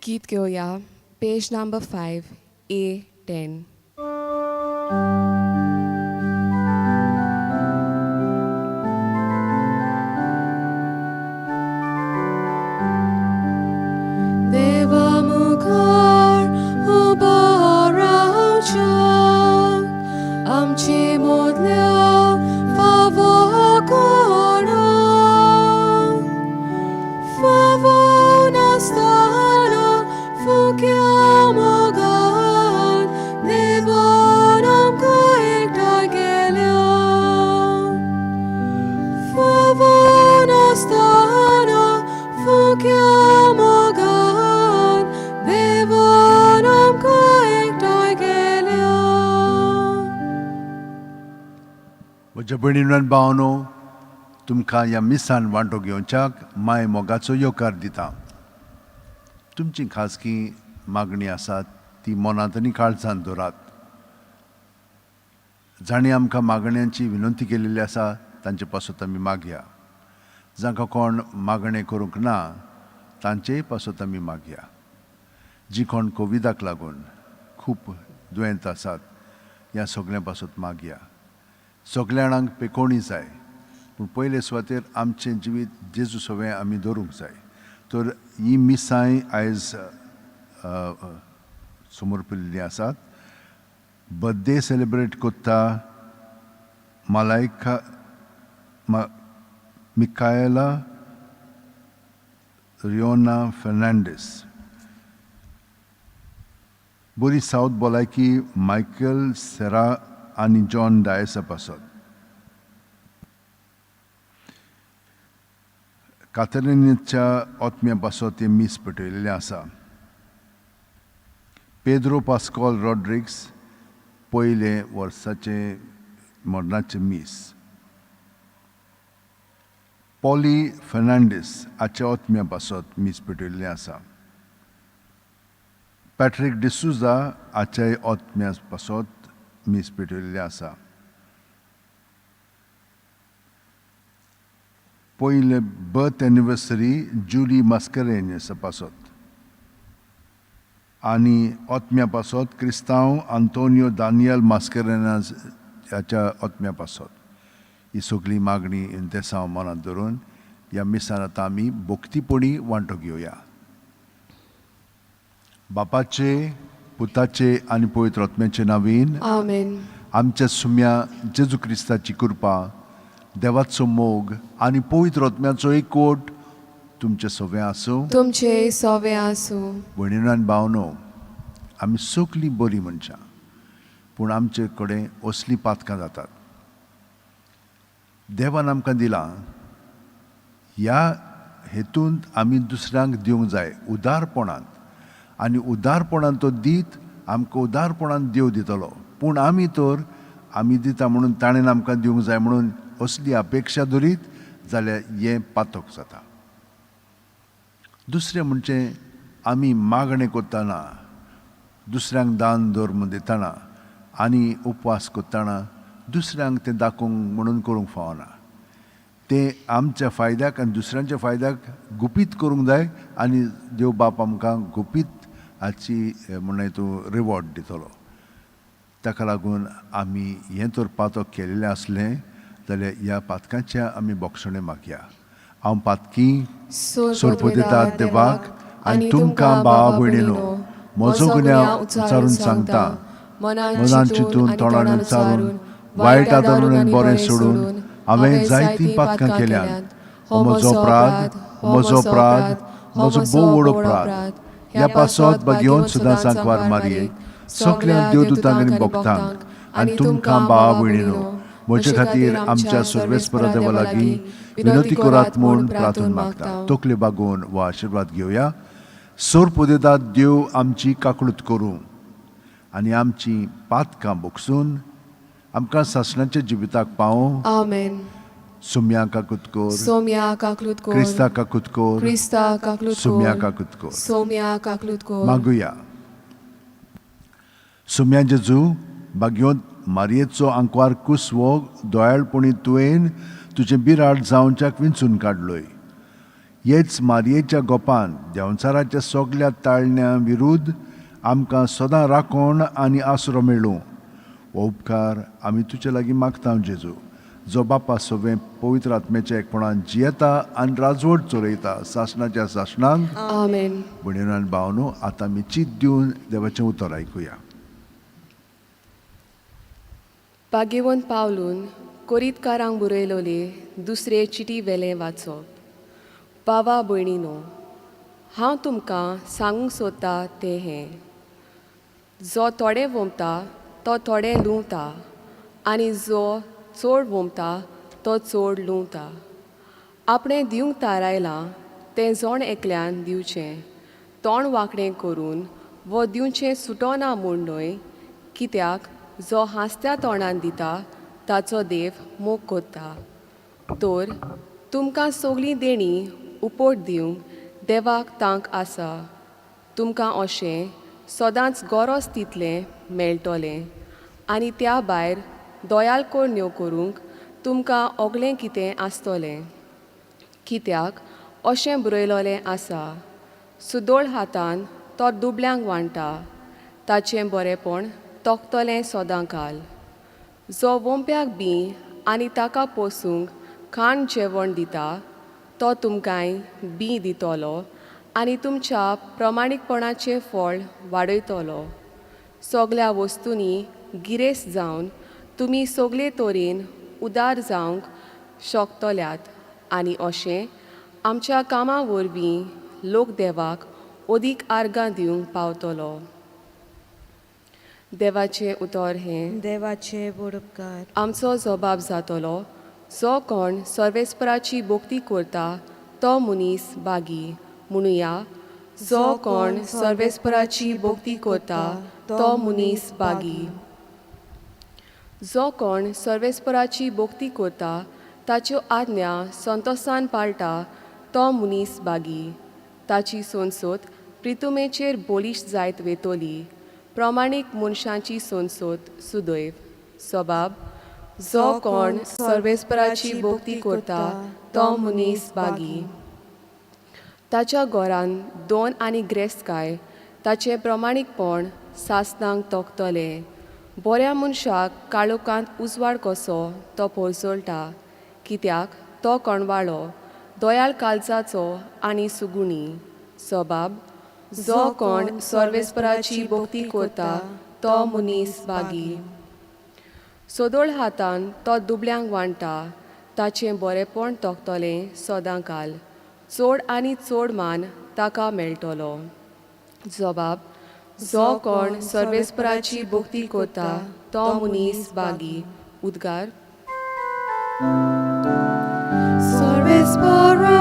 गीत घेवया, पेज number 5 A10. देवा मुखार उबो रावच्याक आमचे मदल्या फावो कोणाक, फावो नासतना फुक्या मोगान देवान आमकां एकठांय केल्या. फावो नासतना फुक्या मोगान देवान आमकां एकठांय केल्या. म्हज्या भयणीन आनी भावांनो, तुमकां ह्या मिसान वांटो घेवच्याक माय मोगाचो येवकार दिता. तुमची खाजगी मागणी आसात ती मनांत आनी काळजांत दवरात. जांणी आमकां मागण्यांची विनंती केलेली आसा तांचे पासत आमी मागया. जांकां कोण मागणें करूंक ना तांचेय पासत आमी मागया. जी कोण कोविडाक लागून खूब दुयेंत आसात ह्या सगळ्यां पासत मागया. सगल्या जाणांक पेकोवणी जाय, पूण पयले सुवातेर आमचें जिवीत जेजू सवें आमी दवरूंक जाय. तर ही मिसांय आयज समर्पिल्लीं आसात. बर्थडे सेलिब्रेट कोत्ता मलायका मिकायला रियोना फेर्नांडीस. बरी सावथ भलायकी मायकल सेरा आनी जॉन डायसा पासत. कातरिनीच्या ओत्म्या पासत हें मीस पेटयलेलें आसा. पेद्रो पास्कॉल रॉड्रिग्स पयले वर्साचें मरणाचें मीस. पॉली फेर्नांडीस हाच्या ओत्म्या पासत मीस पेटयल्लें आसा. पॅट्रीक डिसूजा हाच्याय ओत्म्या पासत मीस पेटयल्लें आसा. पयले बर्थ एनिवर्सरी जुली मास्करेन्यस पासत आनी ओत्म्या पासत क्रिस्तांव आंतोनियो दानियल मास्करेन्हास हाच्या ओत्म्या पासत. ही सगळी मागणी इंतेसांव मनांत धरून ह्या मिसान आतां आमी भक्तीपणी वांटो घेवया. बापाचे, पुताचे आनी पवित्र आत्म्याचे नावीन. आमेन. आमच्या सुम्या जेजू क्रिस्ताची कृपा, देवाचो मोग आनी पवित्र आत्म्याचो एकवट तुमचे सगळें आसूं. तुमचे सोवे आसूं. भयणीनो आनी भावनो, आमी सगलीं बरीं मनशां, पूण आमचे कडेन असलीं पातकां जातात. देवान आमकां दिलां ह्या हेतूंत आमी दुसऱ्यांक दिवंक जाय उदारपणांत, आनी उदारपणान तो दीत आमकां उदारपणान देव दितलो. पूण आमी तर आमी दिता म्हणून ताणें आमकां दिवंक जाय म्हणून असली अपेक्षा धरीत जाल्यार हें पातक जाता. दुसरें म्हणजे आमी मागणें करतना, दुसऱ्यांक दान धर्म दितना आनी उपवास करतना दुसऱ्यांक तें दाखोवंक म्हणून करूंक फावना. तें आमच्या फायद्याक आनी दुसऱ्यांच्या फायद्याक गुपीत करूंक जाय आनी देव बाप आमकां गुपीत हाची म्हणून तूं रिवॉर्ड दितलो. ताका लागून आमी हें तर पातक केलेलें आसलें जाल्यार ह्या पातकांच्या आमी बोगसणें मागया. हांव पातकी सोरपदितात देवाक आनी तुमकां भावा भयणीनो म्हजो गुन्यांव उच्चारून सांगता. मनान चिंतून, तोंडान उच्चारून, वायट आदारून आनी बरें सोडून हांवें जायतीं पातकां केल्यांत. हो म्हजो अपराध, हो म्हजो अपराध, म्हजो भोव व्हड अपराध. ह्या पासत बागेवन सदां सांकवार मारये, सगल्या देवदूतांक आनी भक्तांक आनी तुमकां भावा भयणीनो म्हजे खातीर आमच्या सर्वेस्परा देवा लागीं विनंती करात म्हूण प्रार्थून मागता. तकल्यो बागोवन हो आशिर्वाद घेवया. सोरपुदेदात देव आमची काकळूत करूं आनी आमची पातकां बोगसून आमकां सासणाच्या जिविताक पावों. आमेन. सुम्या काकूत कोर. सोम्या काकलूत कोर. क्रिस्ता काकूत कोर. क्रिस्ता काकलूत सुम्या कोर. काकूत कोर. सोम्या काकलूत कोर. मागुया. सुम्या जेजू, बागयोंत मारयेचो आंकवार कुसवो दयाळपणी तुवें तुजें बिराड जावच्याक विंचून काडलोय. हेच मारयेच्या गोपान देंवचाराच्या सगल्या ताळण्यां विरुद्ध आमकां सदां राखण आनी आसरो मेळूं. हो उपकार आमी तुजे लागीं मागता जेजू, जो बापा सवें पवित्र आत्म्याच्या एकपणान जियेता आनी राजवट चलयता सासणाच्या सासणांक. आमेन. भयणीनो आनी भावनो, आतां आमी चीत दिवन देवाचें उतर आयकुया. भाग्यवंत पावलून कोरीतकारांक बरयलोले दुसरे चिटी वेलें वाचप. बाबा भयणीनो, हांव तुमकां सांगूंक सोदता तें हें, जो थोडें वोमता तो थोडें लुंवता आनी जो चड वोमता तो चड लुंवता. आपणें दिवंक थारायलां तें जण एकल्यान दिवचें, तोंड वांकडें करून वो दिवचें सुटोना म्हूण न्हय, कित्याक जो हांसत्या तोंडान दिता ताचो देव मोग कोत्ता. तर तुमकां सगळीं देणीं उपोट दिवंक देवाक तांक आसा. तुमकां अशें सदांच गरज तितलें मेळटलें आनी त्या भायर दयाल करण्यो करूंक तुमकां ओगलें कितें आसतलें. कित्याक अशें बरयलोलें आसा, सुदोळ हातान तो दुबल्यांक वांटा, ताचें बरेंपण तोखतलें सदां काल. जो वोंप्याक बी आनी ताका पोसूंक खाण जेवण दिता तो तुमकांय बी दितलो आनी तुमच्या प्रमाणीकपणाचें फळ वाडयतलो. सगल्या वस्तूंनी गिरेस्त जावन तुमी सगळे तरेन उदार जावंक शकतल्यात आनी अशें आमच्या कामां वरवीं लोक देवाक अदीक आर्गां दिवंक पावतलो. देवाचें उतर हें. देवाचे बोडपकार. आमचो जबाब जातलो, जो कोण सर्वेस्पराची भक्ती करता तो मनीस बागी. म्हणुया, जो कोण सर्वेस्पराची भक्ती करता तो मनीस बागी. जो कोण सर्वेस्पराची भक्ती करता ताच्यो आज्ञा संतोसान पाळटा तो मनीस बागी. ताची सोनसोत प्रितुमेचेर बोलीश जायत वेतोली. प्रमाणीक मनशांची सोनसोत सुदैव. सबाब, जो कोण सर्वेस्पराची भक्ती करता तो मनीस बागी. ताच्या घरान दोन आनी ग्रेस्तकाय ताचें प्रमाणीकपण सासणांक तोखतलें. बऱ्या मनशाक काळोखांत उजवाड कसो तो पोरजोळटा, कित्याक तो कणवाळो दयाळ काळजाचो आनी सुगुणी. सबाब, जो कोण सर्वेस्पराची भक्ती करता तो मनीस बागी. सदोळ हातान तो दुबल्यांक वांटा, ताचें बरेंपण तोखतलें सदां काल. चड आनी चड मान ताका मेळटलो. जबाब, जो कोण सर्वेस्पराची भक्ती करता तो मनीस बागी. उद्गार. Sarvespara,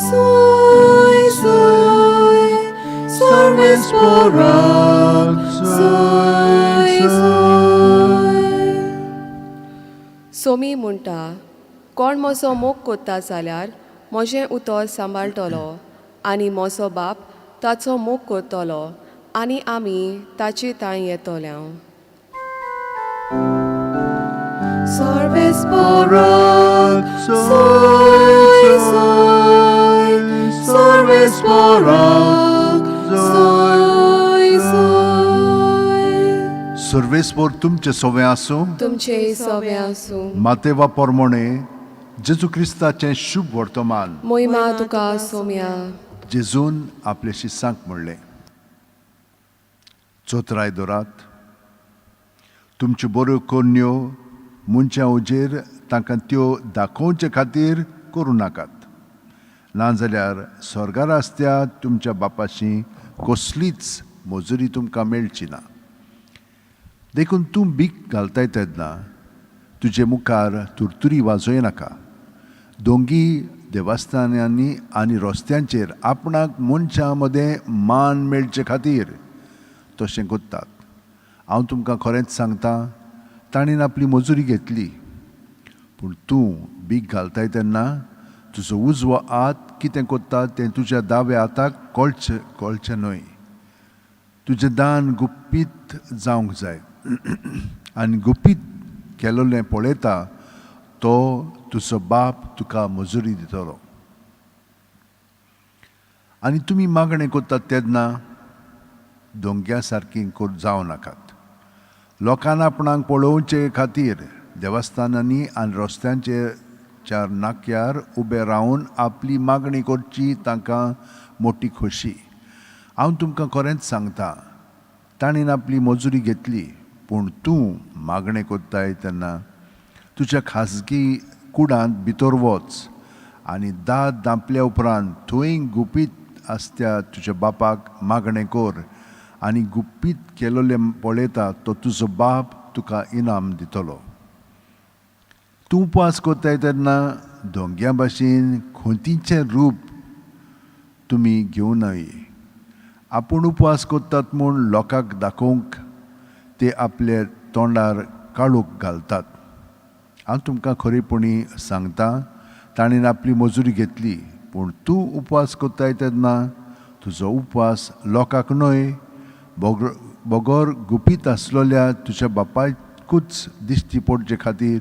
soy, soy, Sarvespara, soy, soy. Somi म्हणटा, कोण म्हजो मोग कोत्ता जाल्यार म्हजें उतर सांबाळटलो आनी म्हजो बाप ताचो मोग करतलो आनी आमी ताचे तांय येतले. Sarvespara, soy, soy, Sarvespara, soy, soy. सर्वेस्पोर तुमचें सोवें आसूं. तुमचे सोबें आसूं. मातेवा पोरमोणे जेजू क्रिस्ताचें शुभ वर्तमान. मोहिमा तुका सोम्या. जेजून आपले शिसांक म्हणलें, चोतराय दवरात, तुमच्यो बऱ्यो करण्यो मनशां हुजेर तांकां त्यो दाखोवचे खातीर करूं नाकात, नाजाल्यार स्वर्गार आसत्या तुमच्या बापाशी कसलीच मजुरी तुमकां मेळची ना. देखून तूं भीक घालताय तेन्ना तुजे मुखार तुरतुरी वाजोय नाका. दोंगी देवस्थानांनी आनी रस्त्यांचेर आपणाक मनशां मदें मान मेळचे खातीर तशें करतात. हांव तुमकां खरेंच सांगता, ताणें आपली मजुरी घेतली. पूण तूं भीक घालताय तेन्ना तुजो उजवो हात कितें करता तें तुज्या दाव्या हाताक कळचें कळचें न्हय. तुजें दान गुपीत जावंक जाय आनी गुपीत केलोलें पळयता तो तुजो बाप तुका मजुरी दितलो. आनी तुमी मागणें करतात तेन्ना दोंग्या सारकी जावं नाकात. लोकान आपणाक पळोवचे खातीर देवस्थानांनी आनी रस्त्यांचेर चार नाक्यार उबे रावन आपली मागणी करची तांकां मोटी खोशी. हांव तुमकां खरेंच सांगता, ताणें आपली मजुरी घेतली. पूण तूं मागणें करताय तेन्ना तुज्या खाजगी कुडांत भितर वच आनी दार धांपल्या उपरांत थंय गुपीत आसत्या तुज्या बापाक मागणें कर आनी गुपीत केलोलें पळयता तो तुजो बाप तुका इनाम दितलो. तूं उपास करताय तेन्ना दोंग्या भाशेन खोंतीचें रूप तुमी घेवं नये. आपूण उपवास करतात म्हूण लोकांक दाखोवंक ते आपले तोंडार काळोख घालतात. हांव तुमकां खरेपणी सांगता, ताणें आपली मजुरी घेतली. पूण तूं उपवास करताय तेन्ना तुजो उपवास लोकांक न्हय बगर गुपीत आसलेल्या तुज्या बापायकूच दिश्टी पडचे खातीर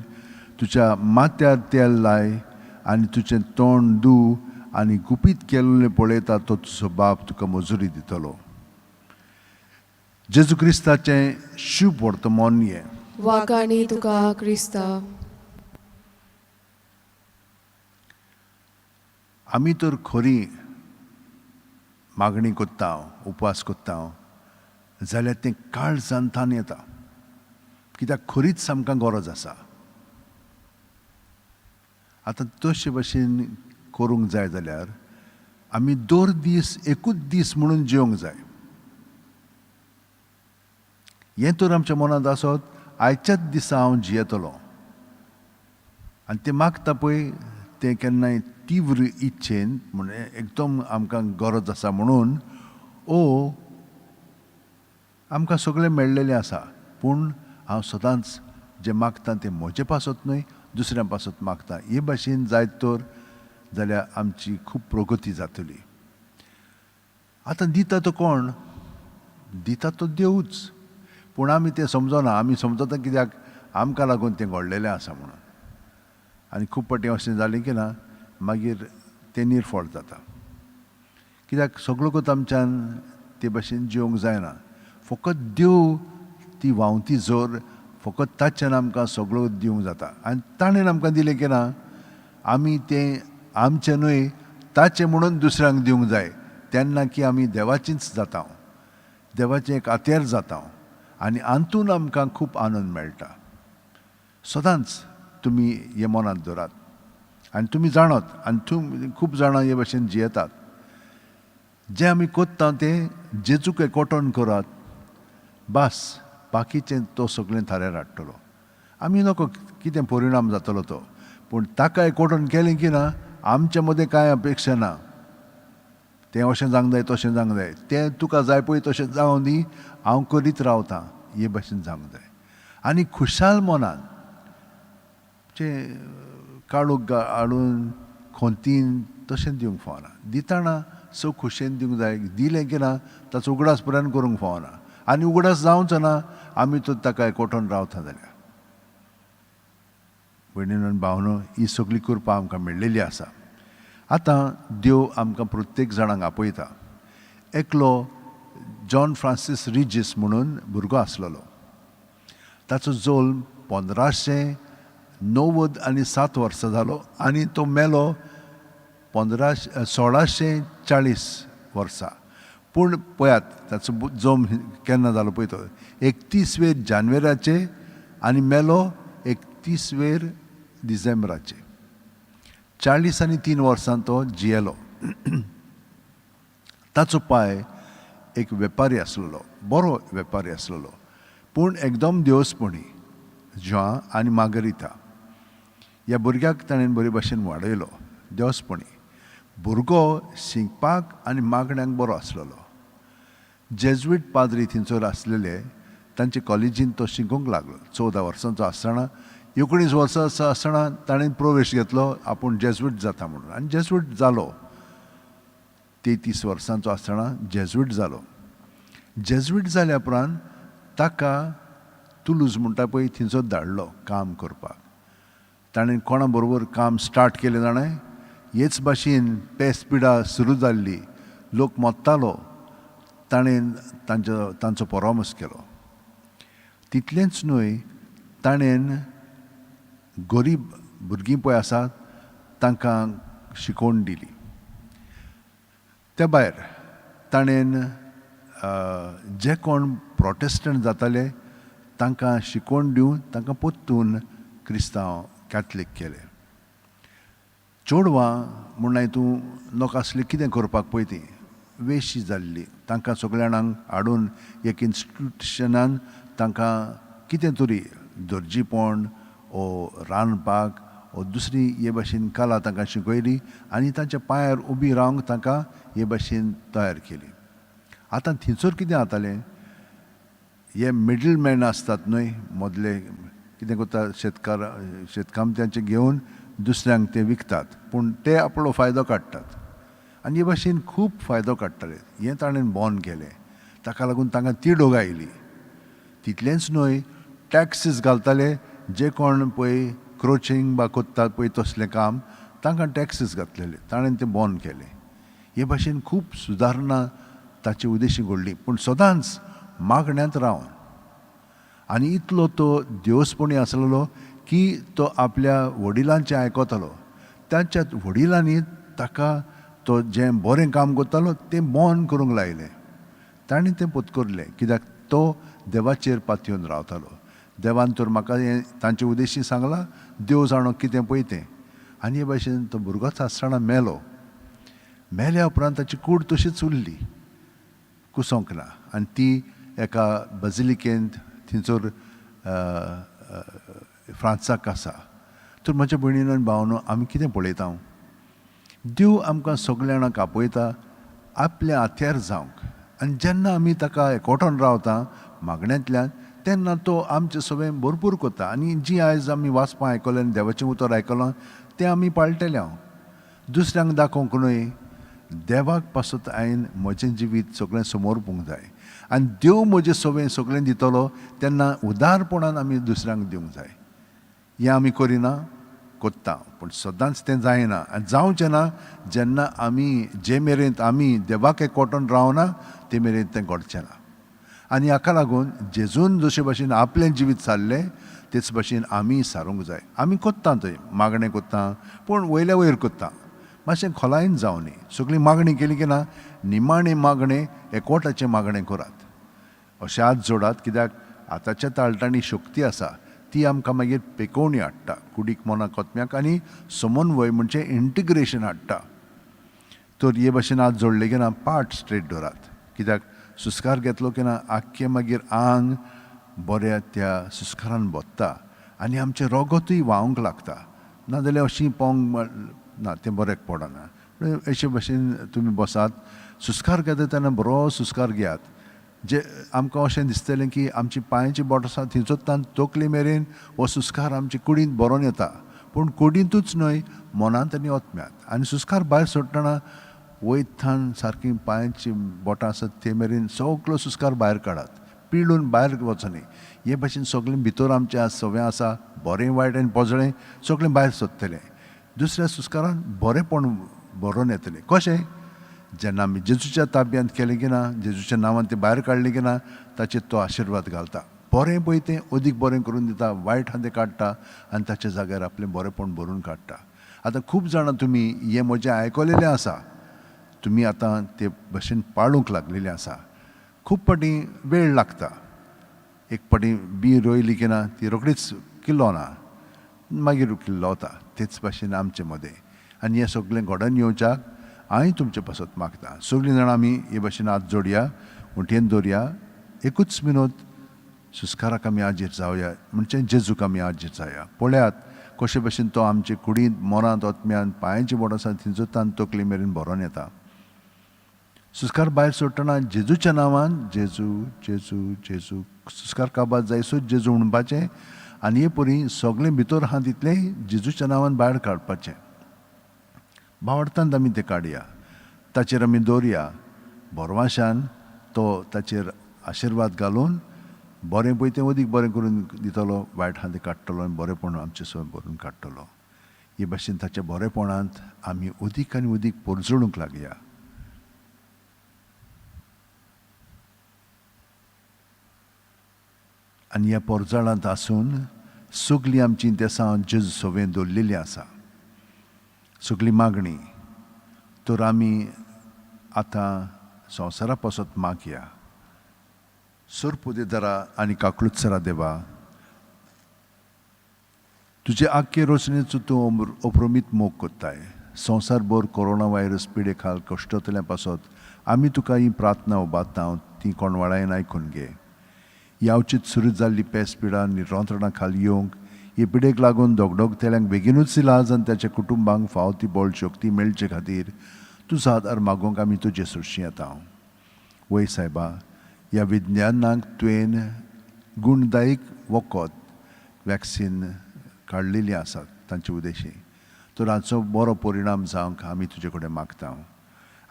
तुज्या माथ्यार तेल लाय आनी तुजें तोंड धू आनी गुपीत केल्लें पळयता तो तुजो बाप तुका मजुरी दितलो. जेजू क्रिस्ताचें शुभ वर्तमान हें. वाखाणी तुका क्रिस्ता. आमी तर खरी मागणी करता, उपवास करता जाल्यार तें काळजांतल्यान येता, कित्याक खरीच आमकां गरज आसा. आतां तशे भशेन करूंक जाय जाल्यार आमी दर दीस एकूच दीस म्हणून जिवंक जाय. हें तर आमच्या मनांत आसत, आयच्याच दिसा हांव जियेतलो. आनी तें मागता पळय तें केन्नाय तीव्र इच्छेन, म्हणजे एकदम आमकां गरज आसा म्हणून. ओ आमकां सगळें मेळ्ळेलें आसा, पूण हांव सदांच जें मागता तें म्हजे पासत न्हय, दुसऱ्या पासत मागता. हे भाशेन जायत तर जाल्यार आमची खूब प्रगती जातली. आतां दिता तो कोण? दिता तो देवूच. पूण आमी तें समजना. आमी समजता कित्याक आमकां लागून तें घडलेलें आसा म्हणून. आनी खूब फावटी अशें जालें की ना मागीर तें निर्फळ जाता, कित्याक सगळो आमच्यान ते भाशेन जिवंक जायना. फकत देव ती व्हांवती जोर फकत ताच्यान आमकां सगळो दिवंक जाता. आनी ताणें आमकां दिलें की ना आमी तें आमचें न्हय ताचें म्हणून दुसऱ्यांक दिवंक जाय. तेन्ना की आमी देवाचींच जाता, देवाचें एक आतेर जाता आनी हातून आमकां खूब आनंद मेळटा. सदांच तुमी हें मनांत दवरात आनी तुमी जाणत आनी तुमी खूब जाणां हे भाशेन जियेतात. जें आमी करता तें जेजूक एकवटोन करात, बास, बाकीचें तो सगळें थाऱ्यार हाडटलो. आमी नको कितें परिणाम जातलो तो, पूण ताका एकवटोन केलें की ना आमचे मदें कांय अपेक्षा ना. तें अशें जावंक जाय तशें जावंक जाय, तें तुका जाय पळय तशें जावं दी, हांव करीत रावतां, हे भाशेन जावंक जाय. आनी खुशाल मनान काळोख हाडून खोंतीन तशें दिवंक फावना. दितना सो खोशयेन दिवंक जाय. दिलें की ना ताचो उगडास पर्यंत करूंक फावना आनी उगडास जावचो ना आमी तर ताका एकवटोन रावता जाल्यार. भयणीनो आनी भावनो, ही सगळी कृपा आमकां मेळ्ळेली आसा. आतां देव आमकां प्रत्येक जाणांक आपयता. एकलो जॉन फ्रांसीस रिजीस म्हणून भुरगो आसलेलो. ताचो जल्म 1597 वर्सां जालो आनी तो मेलो 1640 वर्सां. पूण पळयात ताचो जल्म केन्ना जालो पळय तो 31 जानेवारीचे आनी मेलो 31 डिसेंबराचे. 43 वर्सां तो जियेलो. ताचो पाय एक वेपारी आसलेलो, बरो वेपारी आसलेलो, पूण एकदम देवसपणी. ज्वां आनी मागरिता ह्या भुरग्याक ताणें बरे भाशेन वाडयलो देवसपणी. भुरगो शिकपाक आनी मागण्यांक बरो आसलेलो. जेज्वीट पाद्री थंयसर आसलेले, तांचे कॉलेजींत तो शिकूंक लागलो. 14 वर्सांचो आसतना, 19 वर्सांचो आसतना ताणें प्रवेश घेतलो आपूण जेज्वीट जाता म्हणून, आनी जेज्वीट जालो. 33 वर्सांचो आसतना जेज्वीट जालो. जेज्वीट जाल्या उपरांत ताका तुलूज म्हणटा पळय थंयसर धाडलो काम करपाक. ताणें कोणा बरोबर काम स्टार्ट केलें जाणें, हेच भाशेन पेस पिडा सुरू जाल्ली. लोक मोत्तालो ताणें तांचो तांचो परामर्श केलो. तितलेंच न्हय, ताणें गरीब भुरगीं पळय आसात तांकां शिकोवण दिली. त्या भायर ताणें जे कोण प्रोटेस्टंट जाताले तांकां शिकोवण दिवन तांकां परतून क्रिस्तांव कॅथलीक केले. चेडवां म्हूण तूं नाका आसलें कितें करपाक पळय ती वेशी जाल्ली, तांकां सगल्या जाणांक हाडून एक इन्स्टिट्युशनान तांकां कितें तरी दर्जीपण ओ रांदपाक ओ दुसरी हे भाशेन कला तांकां शिकयली आनी तांच्या पांयार उबी रावंक तांकां हे भाशेन तयार केली. आतां थंयसर कितें जातालें, हे मिडलमॅन आसतात न्हय मदले, कितें करता शेतकार शेतकामत्यांचे घेवन दुसऱ्यांक ते विकतात, पूण ते आपलो फायदो काडटात आनी हे भाशेन खूब फायदो काडटाले. हें ताणें बंद केलें, ताका लागून तांकां तिडोक आयली. तितलेंच न्हय, टॅक्सीस घालताले जे कोण पळय क्रोचिंग बा कोत्तात पळय तसलें काम तांकां टॅक्सीस घातलेले, ताणें तें बंद केलें. हे भाशेन खूब सुदारणां ताचे उद्देशी घडली, पूण सदांच मागण्यांत रावन. आनी इतलो तो देवस्पणी आसलेलो की तो आपल्या वडिलांचें आयकतालो. तांच्या वडिलांनी ताका तो जें बरें काम करतालो तें बंद करूंक लायलें. ताणें तें पत्करलें कित्याक तो देवाचेर पातयेवन रावतालो. देवान तर म्हाका हें तांचे उद्देशी सांगलां, देव जाणो कितें पळय तें. आनी हे भाशेन तो भुरगोच आसतना मेलो. मेल्या उपरांत ताची कूड तशीच उरली, कुसोंक ना, आनी ती एका बजिलिकेंत थंयसर फ्रांसाक आसा. तर म्हज्या भयणीन आनी भावनो, आमी कितें पळयता, देव आमकां सगल्या जाणांक आपयता आपल्या हात्यार जावंक. आनी जेन्ना आमी ताका एकवटोन रावता मागण्यांतल्यान तेन्ना तो आमचें सगळें भरपूर करता. आनी जी आयज आमी वाचपां आयकलें आनी देवाचें उतर आयकलां तें आमी पाळटलें. हांव दुसऱ्यांक दाखोवंक न्हय, देवाक पासत हांवें म्हजें जिवीत सगळें समर्पूंक जाय. आनी देव म्हजें सगळें सगळें दितलो तेन्ना उदारपणान आमी दुसऱ्यांक दिवंक जाय. हें आमी करिना, कोत्ता, पूण सदांच तें जायना आनी जावचें ना जेन्ना आमी जे मेरेन आमी देवाक एकवटून रावना ते मेरेन तें घडचें ना. आनी हाका लागून जेजून जशे भाशेन आपलें जिवीत सारलें तेच भाशेन आमी सारूंक जाय. आमी कोत्ता थंय मागणें कोत्ता, पूण वयल्या वयर कोत्ता, मातशें खोलायेन जावं न्ही. सगळीं मागणी केली की ना, निमाणें मागणें एकवटाचें मागणें करात, अशें हात जोडात, कित्याक आतांच्या ताळटांनी शक्ती आसा ती आमकां मागीर पेकोवणी हाडटा कुडीक मनाक कोतम्याक आनी समन्वय म्हणजे इंटिग्रेशन हाडटा. तर हे भाशेन हात जोडले की ना पाट स्ट्रेट दवरात, कित्याक सुस्कार घेतलो की ना आख्खें मागीर आंग बऱ्या त्या सुस्कारान भोत्ता आनी आमचें रोगोतूय व्हांवंक लागता. नाजाल्यार अशी पोंग ना तें बऱ्याक पडना. अशे भाशेन तुमी बसात, सुस्कार घेता तेन्ना बरो सुस्कार घेयात, जे आमकां अशें दिसतलें की आमची पांयाची बोट आसा थंयचो तकली मेरेन हो सुस्कार आमचे कुडींत बरोवन येता, पूण कुडींतूच न्हय मनांत आनी आत्म्यांत. आनी सुस्कार भायर सोडटना वयतान सारकी पांयाची बोटां आसात ते मेरेन सगलो सुस्कार भायर काडात, पिळून भायर वचनी. हे भाशेन सगळें भितर आमचें सगळें आसा बरें वायट आनी पोजळें सगळें भायर सोदतलें. दुसऱ्या सुस्कारान बरेंपण बरोवन येतलें. कशें? जेन्ना आमी जेजूच्या ताब्यांत केलें की ना, जेजूच्या नांवान तें भायर काडलें की ना, ताचेर तो आशिर्वाद घालता. बरें पळय तें अदीक बरें करून दिता, वायट आहा तें काडटा आनी ताच्या जाग्यार आपलें बरेंपण भरून काडटा. आतां खूब जाणां तुमी हें म्हजें आयकलेलें आसा, तुमी आतां ते भशेन पाळूंक लागलेलें आसा. खूब फावटी वेळ लागता, एक फावटी बी रोयली की ना ती रोखडीच किल्लोना, मागीर किल्लोता. तेच भाशेन आमचे मदें आनी हें सगळें घडोवन येवच्याक हांवें तुमचे पासत मागता. सगळीं जाणां आमी हे भाशेन हात जोडया, मुठयेन दवरया, एकूच मिनोत सुस्काराक आमी हाजीर जावया, म्हणजे जेजूक आमी हाजीर जावया. पळयात कशे भाशेन तो आमचे कुडींत मनांत आत्म्यांत पांयांची बोट आसा थंयचो तान तकली मेरेन भरोन येता. सुस्कार भायर सोडटना जेजूच्या नांवान जेजू जेजू जेजू सुस्कार काबार जायसो जेजू म्हणपाचें आनी हे परी सगळें भितर आहा तितलें जेजूच्या नांवान भायर काडपाचें. भावार्थान आमी तें काडया, ताचेर आमी दवरया, भरवाशान तो ताचेर आशिर्वाद घालून बरें पळय तें अदीक बरें करून दितलो, वायट आहा तें काडटलो आनी बरेंपण आमचें सगळें भरून काडटलो. हे भाशेन ताच्या बरेपणांत आमी अदीक आनी अदीक परजळूंक लागया. आनी ह्या पोरजळांत आसून सगळीं आमचीं देसां जेजू सोवें दवरलेलीं आसा, सगळी मागणी. तर आमी आतां संवसारा पासत मागया. सोरपुदेदारा आनी काकलुत्सरा देवा, तुजे आख्खे रचनेचो तूं अप्रमीत मोग कोत्ताय. संवसारभर कोरोना व्हायरस पिडे खाल कश्टतल्या पासत आमी तुका ही प्रार्थना उबारता, ती कोणवाळायन आयकून घे. यावचीत सुरू जाल्ली पेस पिडा निरंत्रणा खाल येवंक, हे पिडेक लागून दोगडोगतेल्यांक बेगिनूच इलाज आनी ताच्या कुटुंबांक फावो ती बळ शक्ती मेळचे खातीर तुजो आदार मागूंक आमी तुजे सुरशी येता. वय सायबा, ह्या विज्ञानाक तुवें गुणदायक वखद वॅक्सीन काडलेली आसात तांचे उद्देशी, तर हाचो बरो परिणाम जावंक आमी तुजे कडेन मागता.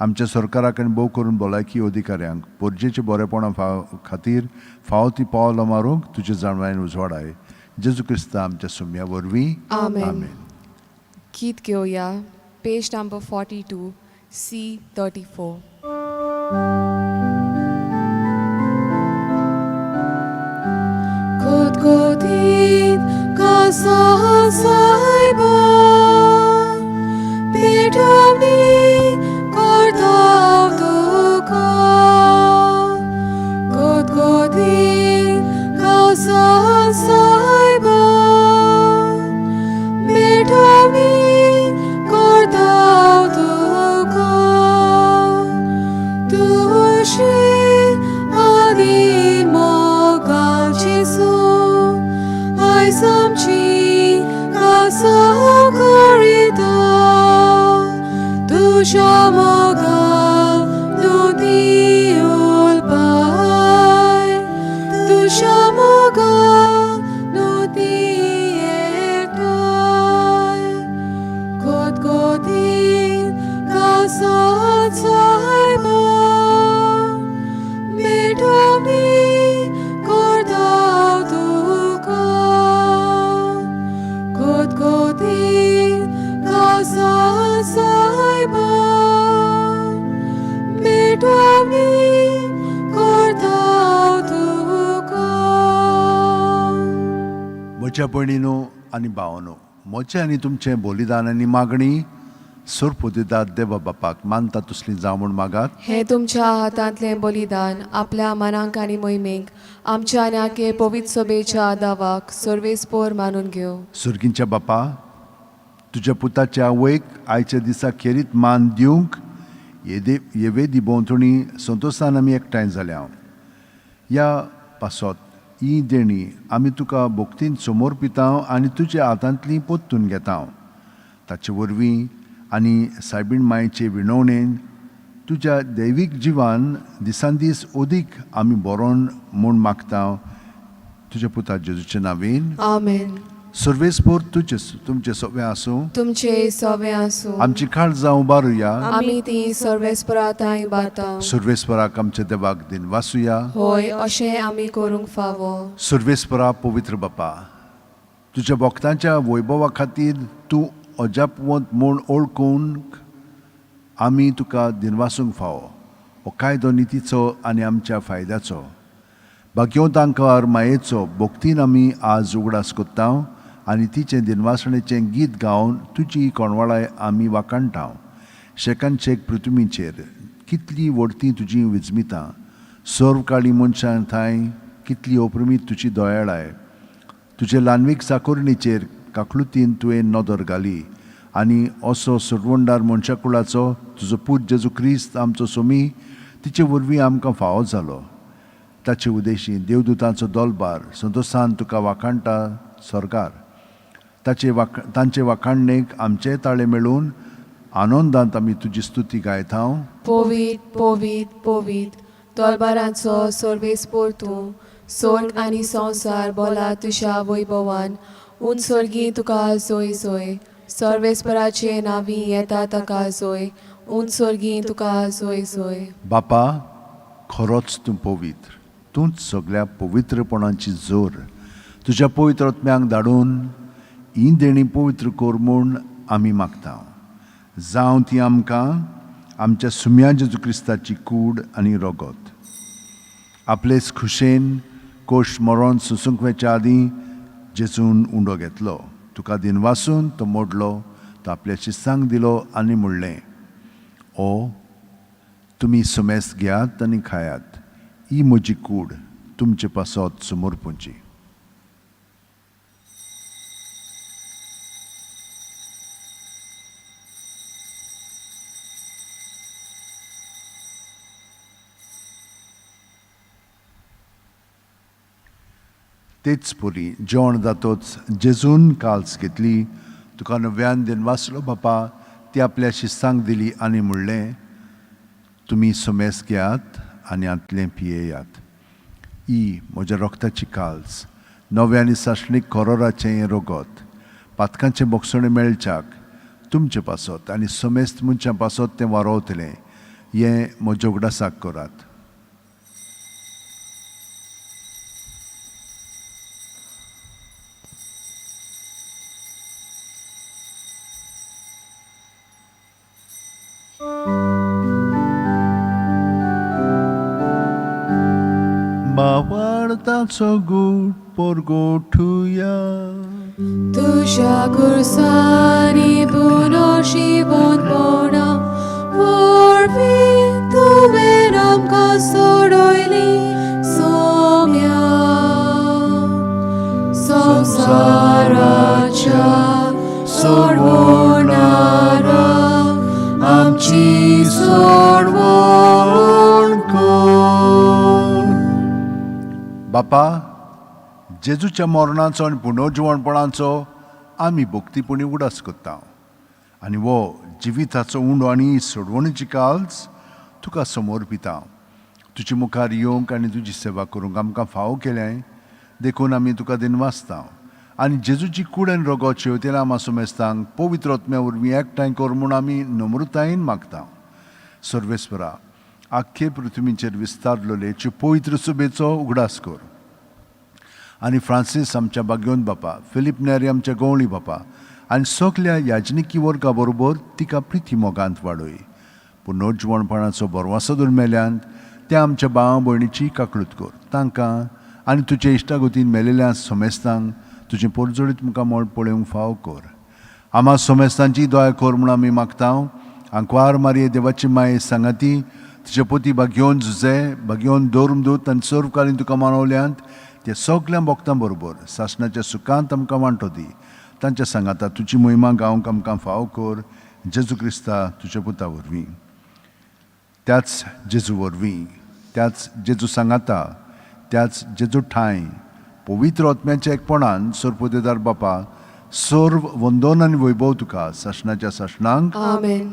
आमच्या सरकाराक आनी भोव करून भलायकी अधिकाऱ्यांक पोरजेचे बरेपणा फाव खातीर फावो ती पावलां मारूंक तुजे जाणवायन उजवाडाय. जेजू क्रिस्ता आमच्या सुम्या वरवीं. आमेन. आमेन. गीत घेवया, पेज नंबर 42, C 34. खोतखोतीत कसा सायबा पेटवणी करता तुका, खोतखोतीत कसा सायबा पेटवणी करता तुका, तुशी आदी मोगाची सो आयज आमची कासा करिता, तुज्या मोगान नुदी उलपाय, तुज्या मोगान नुदी एकठांय, खोतखोतीत कासा सायबा भेटवणी करता तुका, खोतखोतीत कासा सायबा भेटवणी करता तुका. म्हज्या भयणीनो आनी भावानो, म्हजें आनी तुमचें बलिदान आनी मागणी सोरपोदेदाद देवा बापाक मानता तसली जावं म्हूण मागात. हे तुमच्या हातांतलें बलिदान आपल्या मनांक आनी मोहिमेक आमच्या आनी आखे पवित्र सभेच्या दावाक सर्वेस्पोर मानून घेवं. सुर्गींच्या बापा, तुज्या पुताच्या आवयक आयच्या दिसा खेरीत मान दिवंक येदे येवेदी भोंवतणी संतोसान आमी एकठांय जाल्या. ह्या पासत ही देणी आमी तुका भक्तीन समर्पिता आनी तुज्या हातांतली पोत्तून घेता. ताचे वरवीं आनी सायबीण मायचे विणवणेन तुज्या दैवीक जिवान दिसान दीस अदीक आमी बरोवन म्हूण मागता, तुज्या पुता जेजूचे नांवेन. आमेन. सर्वेस्पोर तुजे तुमचे सगळें आसूं. तुमचे सोवे आसूं. आमची काळजां उबारुया. आमी ती सर्वेस्परा तांय बाता. सर्वेस्पराक आमच्या देवाक दिनवासुया. होय, अशें आमी करूंक फावो. सर्वेस्परा, पवित्र बापा, तुज्या भक्तांच्या वैभवा खातीर तूं अजापवंत म्हूण ओळखूंक आमी तुका दिनवासूंक फावो. हो कायदो नितीचो आनी आमच्या फायद्याचो. भाग्यवंतांकार मायेचो भक्तीन आमी आज उगडास कोत्ता आनी तिचें दिनवासणेचें गीत गावन तुजी कोणवाळाय आमी वाखाणटा. शेकान शेक पृथ्वीचेर कितली व्हडती तुजी विजमितां, सर्व काळी मनशां थांय कितली अप्रमीत तुजी दयाळाय. तुजे ल्हानवीक साकोरणीचेर काकलुतीन तुवें नदर घाली आनी असो सोडवणदार मनशाकुळाचो तुजो पूत जेजू क्रिस्त आमचो सोमी तिचे वरवीं आमकां फावो जालो. ताचे उदेशी देवदूतांचो दोलबार संतोसान तुका वाखाणटा सरकार. ताचे वाक तांचे वाखाणणेक आमचे ताळे मेळून आनंदांत आमी तुजी स्तुती गायता. पोवीत पोवीत पोवीत तोलबारांचो सर्वेस्पोर तूं, स्वर्ग आनी संवसार बोला तुज्या वैभवान. उन स्वर्गी तुका जोय जोय, सर्वेस्पराचे नांवी येता ताका जोय, उन स्वर्गी तुका जोय जोय. बापा, खरोच तूं पवित्र, तूंच सगळ्या पवित्रपणाची जोर. तुज्या पवित्र आत्म्यांक धाडून ही देणी पवित्र कर म्हूण आमी मागता. जावं ती आमकां आमच्या सुम्या जेजू क्रिस्ताची कूड आनी रगत. आपलेच खुशेन कोश मरण सोसूंक वेच्या आदीं जेजून उंडो घेतलो, तुका दिनवासून तो मोडलो, तो आपल्या शिस्तांक दिलो आनी म्हणलें, ओ तुमी समेस्त घेयात आनी खायात, ही म्हजी कूड तुमचे पासत समर्पूंची. तेच परी जेवण जातोच जेजून काल्स घेतली, तुका नव्यान दिनवासलो बापा, ती आपल्या शिस्तांक दिली आनी म्हणलें, तुमी समेस्त घेयात आनी हांतलें पियेयात, ही म्हज्या रोगताची काल्स, नव्या आनी सासणीक कोरोराचें हें रोगत, पातकांचें बोगसणें मेळच्याक तुमचे पासत आनी समेस्त मनशां पासत तें वारोवतलें, हें म्हज्या उगडासाक करात. भावार्थाचो गूट परगोठुया. तुज्या खुर्सांनी पुनर्जिवंतपणा वरवीं तुवें आमकां सोडयली सोम्या. संवसाराच्या सोडवणारा आमची सोडवण कर. बापा, जेजूच्या मरणाचो आनी पुनर्जिवणपणाचो आमी भक्तीपणी उगडास करता आनी वो जिविताचो उंडो आनी सोडवणीची काल्स तुका समर्पिता. तुजे मुखार येवंक आनी तुजी सेवा करूंक आमकां फावो केलें देखून आमी तुका दिनवासता आनी जेजूची कूड आनी रोगत शेवतेल्या आमा सुमेस्तांक पवित्र आत्म्या वरवीं एकठांय कर म्हूण आमी नम्रतायेन मागता. सर्वेस्परा, आख्खे पृथ्वीचेर विस्तारलेले पवित्र सुबेचो उगडास कर आनी फ्रांसीस आमच्या बागयोन बापा, फिलीप नेरी आमच्या गवळी बापा आनी सगल्या याजनिकी वर्गा बरोबर तिका प्रिती मोगांत वाडय. पुनर्जिवणपणाचो बरवासो धरून मेल्यान त्या आमच्या भाव भयणीची काकळूत कर, तांकां आनी तुजे इश्टागतीन मेलेल्या समेस्तांक तुजें पोरजोळीत मुखामळ पळोवंक फावो कर. आमा समेस्तांची दया कर म्हूण आमी मागता. आंकवार मारये देवाची माये सांगाती तुजे पोती बागयोन जुजे बागयोन धर्मदूत आनी सर्वकालीन तुका मानवल्यांत ते सगल्या भक्तां बरोबर सासणाच्या सुखांत आमकां वांटो दी. तांच्या सांगाता तुजी मोहिमा गावंक आमकां फावो कर, जेजू क्रिस्ता तुज्या पुता वरवीं. त्याच जेजू वरवीं, त्याच जेजू सांगाता, त्याच जेजू ठांय पवित्र आत्म्याच्या एकपणान सरपोतेदार बापा सर्व वंदन आनी वैभव तुका सासणाच्या सासणांक. आमेन.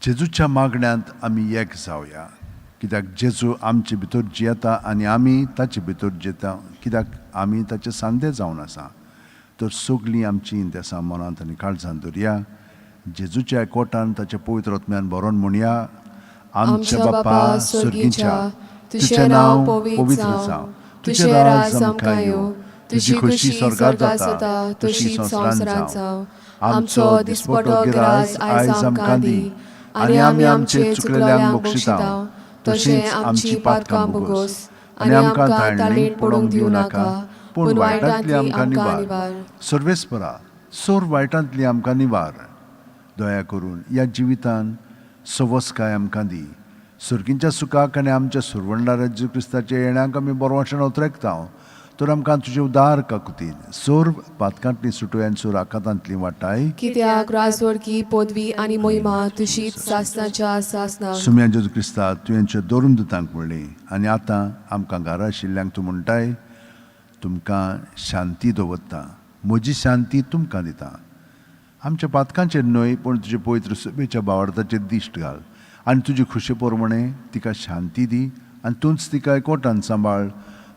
जेजूच्या मागण्यांत आमी एक जावया, कित्याक जेजू आमचे भितर जियेता आनी आमी ताचे भितर जियेता, कित्याक आमी ताचे सांदे जावन आसा. तर सगळीं आमची इंतेसां मनांत आनी काळजांत दवरया. जेजूच्या एकवटान ताच्या पवित्र आत्म्यान बरोवन म्हणया, आमच्या बापा सर्गीच्या, तुजें नांव पवित्र जावं, तुजें राज आमकां येवं, तुजी खोशी स्वर्गार जाता तशी संवसारांत जावं. आमचो दिसपटो गिराज आयज आमकां दी आनी आमी आमचे चुकलेल्यांक बक्षिता तशेंच आमची पातकां भोगोस आनी आमकां ताळणीक पडोवंक दिवं नाका, पूण वायटांतली आमकां निवार. सर्वेस्परा, सोर वायटांतली आमकां निवार. दया करून ह्या जिवितान सवसकाय आमकां दी. सर्गींच्या सुखाक आनी आमच्या सुरवंडार जेजू क्रिस्ताच्या येण्याक आमी बरवाशण उतरेकता. तर आमकां तुजे उदार काकुतीन सोर पातकांतली सुटोय आनी सोर आकातांतली वाटाय. कित्याक राजवडकी पदवी आनी मोहिमा तुशीच सासनाच्या सासनाक. सुम्या जेजू क्रिस्ता, तुवेंच्या दोरून दुतांक म्हणली आनी आतां आमकां घरा आशिल्ल्यांक तूं म्हणटाय, तुमकां शांती दवरता, म्हजी शांती तुमकां दिता. आमच्या पातकांचेर न्हय पूण तुजे पवित्र सभेच्या भावार्थाचेर दिश्ट घाल आनी तुजी खुशे प्रमाणे तिका शांती दी आनी तूंच तिका एकवटान सांबाळ,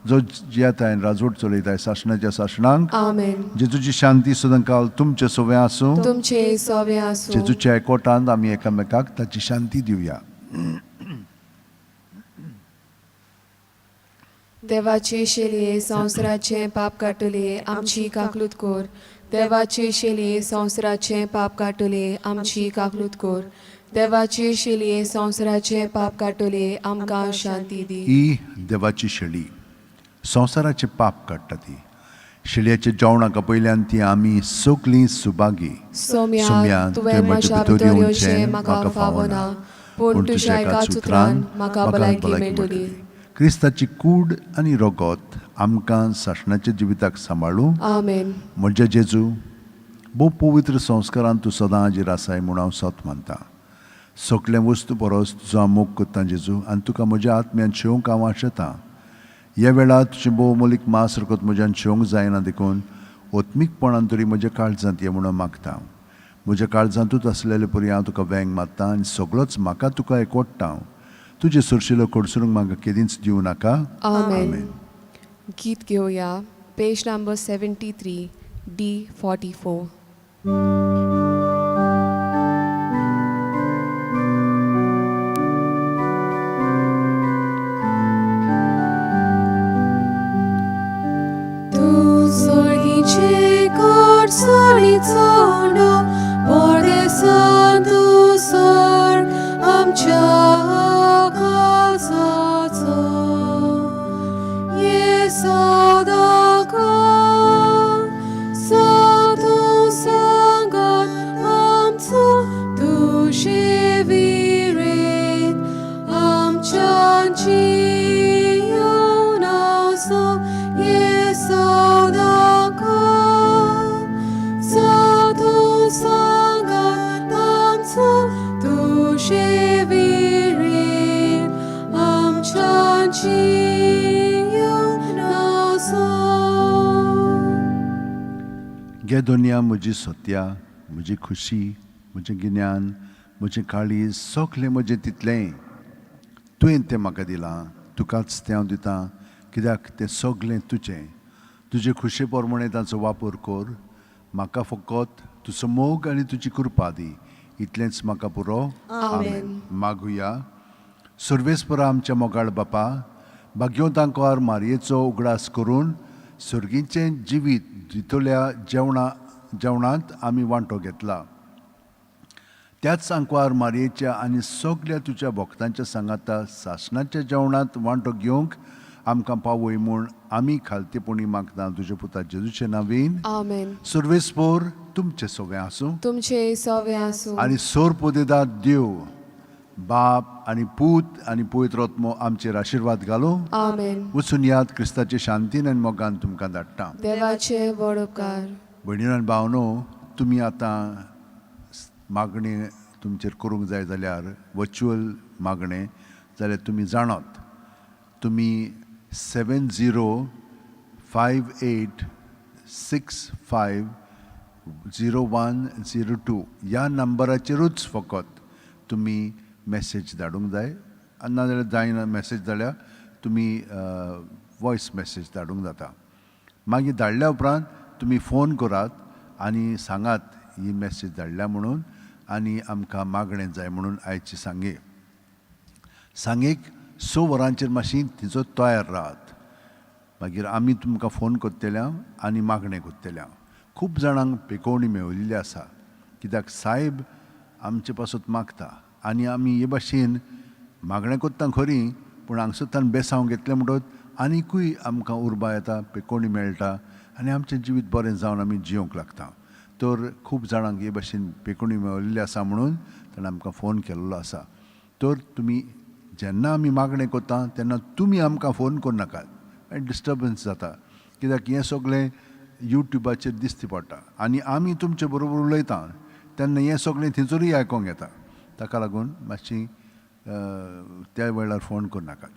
जो जियेताय आनी राजवट चलयताय सासणाच्या सासणांक. आमेन. जेजूची शांती सदांकाल तुमचे सोवे आसूं. तुमचे सोवे आसूं. जेजूच्या एकवटांत आमी एकामेकाक ताची शांती दिवया. देवाचे शेलये संवसाराचें पाप काडटले आमची काकलूत कोर. देवाचे शेलये संवसाराचें पाप काडटले आमची काकलूत कोर. देवाची शेलये संवसाराचे पाप काडटले, आमकां शांती दी. ही देवाची शेळी संवसाराचें पाप काडटा. ती शेळयाच्या जेवणाक पयल्यान ती आमी सगलीं सुभागी. सोम्या, तुवें म्हज्या भितर येवचें म्हाका फावना, पूण तुज्या एकाच उतरान म्हाका भलायकी मेळटली. क्रिस्ताची कूड आनी रगत आमकां सासणाच्या जिविताक सांबाळूं. आमेन. म्हज्या जेजू, भोव पवित्र संस्कारान तूं सदां हाजीर आसाय म्हूण हांव सत मानतां. सगळें वस्तू परस तुजो हांव मोग करतां जेजू, आनी तुका म्हज्या आत्म्यान शेवंक हांव आशेतां. ह्या वेळार तुजें भोव मोलीक मास रगत म्हज्यान शेवंक जायना, देखून आत्मीकपणान तरी म्हज्या काळजांत ये म्हणून मागता. म्हज्या काळजांतूच आसलेले परी हांव तुका वेंग मारता आनी सगळोच म्हाका तुका एकवडटा. तुजें सरशिलो कडसरूंक म्हाका केदींच दिवं नाका. आमेन. गीत घेवया, पेज नंबर 73, D 44. तूं सोळीचे कोडसोळी चोंडो परदेसान तूं सोड आमच्या काळजाचो. ये सदांकाळ सदूं सांगात आमचो, तुजे विरेत आमच्या जिवन आसो. ये सदांकाळ सदूं सांगात आमचो, तुजे विरेत आमच्या जिवन आसो. गे दुनिया म्हजी सत्या, म्हजी खुशी, म्हजें गिन्यान, म्हजें काळीज, सगलें म्हजें तितलेंय तुवें तें म्हाका दिलां. तुकाच तें हांव दितां, कित्याक तें सगलें तुजें. तुजे खुशे प्रमाणे तांचो वापर कर. म्हाका फकत तुजो मोग आनी तुजी कृपा दी, इतलेंच म्हाका पुरो. आमेन. मागुया. सर्वेस्परा आमच्या मोगाळ बापा, भाग्यवंतांकार मारयेचो उगडास करून सर्गीचें जिवीत दितल्या जेवणांत आमी वांटो घेतला. त्याच आंकवार मारयेच्या आनी सगल्या तुज्या भक्तांच्या सांगाता सासणाच्या जेवणांत वांटो घेवंक आमकां पावय म्हूण आमी खालतेपणी मागता, तुज्या पुता जेजूचे नांवेन. आमेन. सर्वेस्पोर तुमचें सगळें आसूं. तुमचे सवे आसूं. आनी सोर पोदेदार देव बाप आनी पूत आनी पवित्र आत्मो आमचेर आशिर्वाद घालूं. आमेन. वचून याद, क्रिस्ताचे शांतीन आनी मोगान तुमकां धाडटा. देवाचे व्हड उपकार. भयणीनो आनी भावनो, तुमी आतां मागणें तुमचेर करूंक जाय जाल्यार, वर्च्युअल मागणें जाल्यार, तुमी जाणात, तुमी 7058650102 ह्या नंबराचेरूच फकत तुमी मॅसेज धाडूंक जाय. आनी नाजाल्यार जायना मॅसेज जाल्यार तुमी वॉयस मॅसेज धाडूंक जाता. मागीर धाडल्या उपरांत तुमी फोन करात आनी सांगात ही मॅसेज धाडल्या म्हणून आनी आमकां मागणें जाय म्हणून. आयची सांगे सांगेक 6 वरांचेर मातशी तिचो तयार राहात. मागीर आमी तुमकां फोन करतले आनी मागणें करतले. खूब जाणांक पेकोवणी मेवलेली आसा, कित्याक सायब आमचे पासत मागता आनी आमी हे भाशेन मागणें करता खरी, पूण हांगसरतान बेसांव घेतलें म्हणटकच आनिकूय आमकां उर्बा येता, पेकोवणी मेळटा आनी आमचें जिवीत बरें जावन आमी जियोंक लागता. तर खूब जाणांक हे भाशेन पेकोवणी मेवलेली आसा म्हणून ताणें आमकां फोन केल्लो आसा. तर तुमी जेन्ना आमी मागणें करता तेन्ना तुमी आमकां फोन करनाकात, मागीर डिस्टर्बन्स जाता, कित्याक हें सगळें युट्युबाचेर दिसती पडटा आनी आमी तुमचे बरोबर उलयता तेन्ना हें सगळें थंयसरूय आयकोंक येता. ताका लागून मातशी त्या वेळार फोन करनाकात.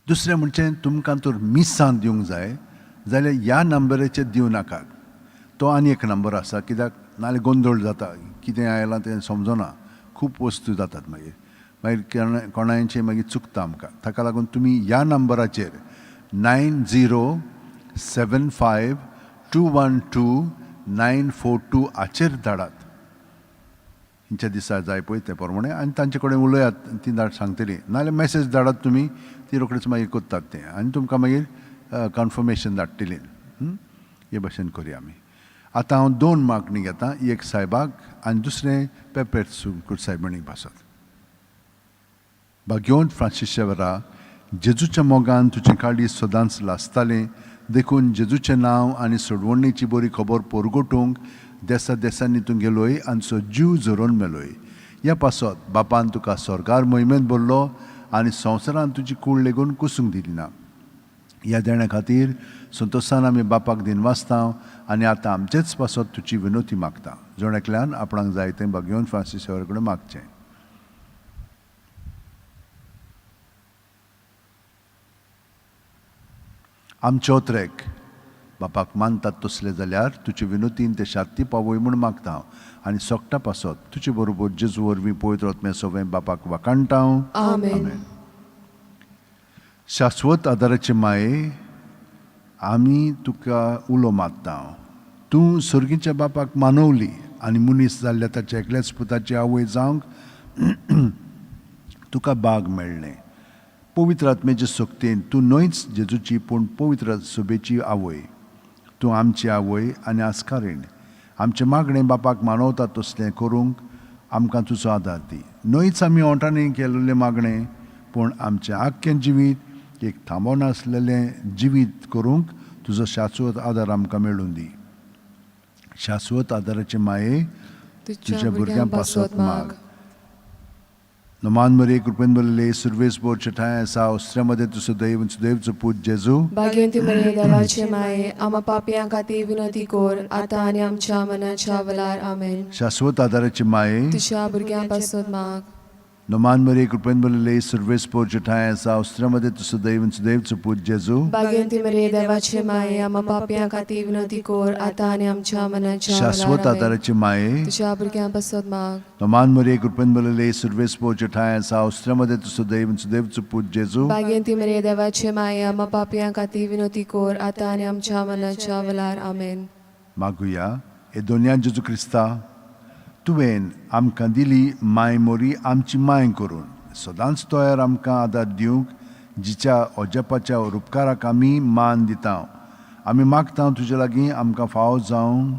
दुसरें म्हणजे तुमकां तर मिसां दिवंक जाय जाल्यार ह्या नंबराचेर दिवं नाकात. तो आनी एक नंबर आसा, कित्याक नाजाल्यार गोंदळ जाता, कितें आयलां तें समजना, खूब वस्तू जातात. मागीर मागीर कोणायचें मागीर चुकता आमकां. ताका लागून तुमी ह्या नंबराचेर 9075212942 हाचेर धाडात. खंयच्या दिसा जाय पळय ते प्रमाणे आनी तांचे कडेन उलयात, ती धाड सांगतली. नाजाल्यार मॅसेज धाडात तुमी, ती रोखडीच मागीर करतात तें आनी तुमकां मागीर कन्फर्मेशन धाडटली. हे भाशेन करुया आमी. आतां हांव दोन मागणी घेतां, एक सायबाक आनी दुसरें पेपेर सायबणीक पासत. भाग्यवंत फ्रांसीस शेवरा, जेजूच्या मोगान तुजें काळीज सदांच लासतालें, देखून जेजूचें नांव आनी सोडवणीची बरी खबर पोरगोटूंक देसा देसांनी तूं गेलोय आनी सो जीव झरोवन मेलोय. ह्या पासत बापान तुका स्वर्गार मोहिमेंत भरलो आनी संवसारान तुजी कूड लेगून कुसूंक दिली ना. ह्या देण्या खातीर संतोशान आमी बापाक दिनवासता आनी आतां आमचेच पासत तुजी विनोती मागता. जण एकल्यान आपणाक जाय तें भाग्यवंत फ्रांसीस शेवर कडेन मागचें. आमचे ओत्रेक बापाक मानतात तसले जाल्यार तुजे विनोतीन ते शात्ती पावय म्हूण मागता हांव आनी सोगटा पासत तुजे बरोबर जेजू वरवीं पवित्र आत्म्या सवें बापाक वाखाणटा हांव. आमेन. शाश्वत आदाराचे माये, आमी तुका उलो मारता. तूं सर्गीच्या बापाक मानवली आनी मनीस जाल्ल्या ताच्या एकल्याच पुताची आवय जावंक तुका बाग मेळ्ळें. पवित्र आत्म्याचे शक्तेन तूं न्हयच जेजूची पूण पवित्र सभेची आवय. तूं आमची आवय आनी आस्कारीण. आमचें मागणें बापाक मानवता तसलें करूंक आमकां तुजो आदार दी. न्हयच आमी ओंठांनी केल्लें मागणें पूण आमचें आख्खें जिवीत एक थांबो नासलेलें जिवीत करूंक तुजो शाश्वत आदार आमकां मेळूं दी. शाश्वत आदाराचे माये, तुज्या भुरग्यां पासत माग. नमान मरे कृपेन भरलेले सुर्वेस बोरचे ठांय आसा, ऑस्ट्रियामध्ये तूं सदैव सुदैवचो पूत जेजू. भाग्यवंती मरिये देवाचे माये, आमा पापयां खातीर विनंती कर आतां आनी आमच्या मनाच्या वेळार. आमेन. शाश्वत आदाराचे माये, तुज्या भुरग्यां पासत माग. नमान मरे कृपेन भरलेले सुर्वेस बोरचे ठांय आसा, ऑस्ट्रियामध्ये तूं सदैव सुदैवचो पूत जेजू. भाग्यवंती मरिये देवाचे माये, आमा पापयां खातीर विनंती कर आतां आनी आमच्या मनाच्या वेळार. शाश्वत आमेन. आदाराचे माये, तुज्या भुरग्यां पासत माग. नमान मरे कृपेन भरलेले सुर्वेस बोरचे ठांय आसा, ऑस्ट्रियामध्ये तूं सदैव सुदैवचो पूत जेजू. भाग्यवंती मरिये देवाचे माये, आमा पापयां खातीर विनंती कर आतां आनी आमच्या मनाच्या वेळार. आमेन. मागुया. हे दोनया जेजू क्रिस्ता, तुवें आमकां दिली माय मोरी आमची माय करून सदांच तयार आमकां आदार दिवंक, जिच्या अजापाच्या उपकाराक आमी मान दिता. आमी मागता तुजे लागीं आमकां फावो जावं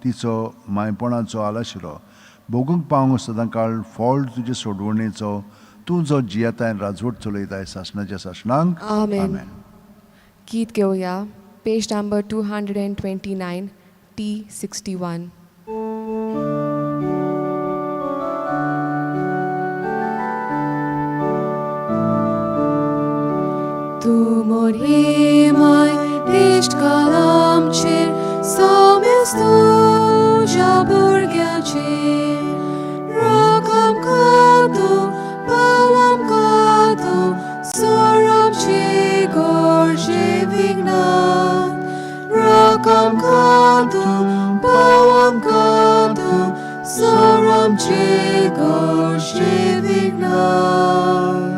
तिचो मायपणाचो आलाशिरो भोगूंक पावंक सदां काळ फळ तुजे सोडवणेचो, तूं जो जियेताय राजवट चलयताय सासणाच्या सासणांक. आमेन. गीत घेवया, page number 229, T61. तूं मोरी माय इश्ट कालामचेर सोमेस तुज्या भुरग्याचेर, राख आमकां तूं, पाव आमकां तूं, सोर आमची गरजे विघ्नांत. राख आमकां तूं, पाव आमकां तूं, सोर आमची गरजे विघ्नांत.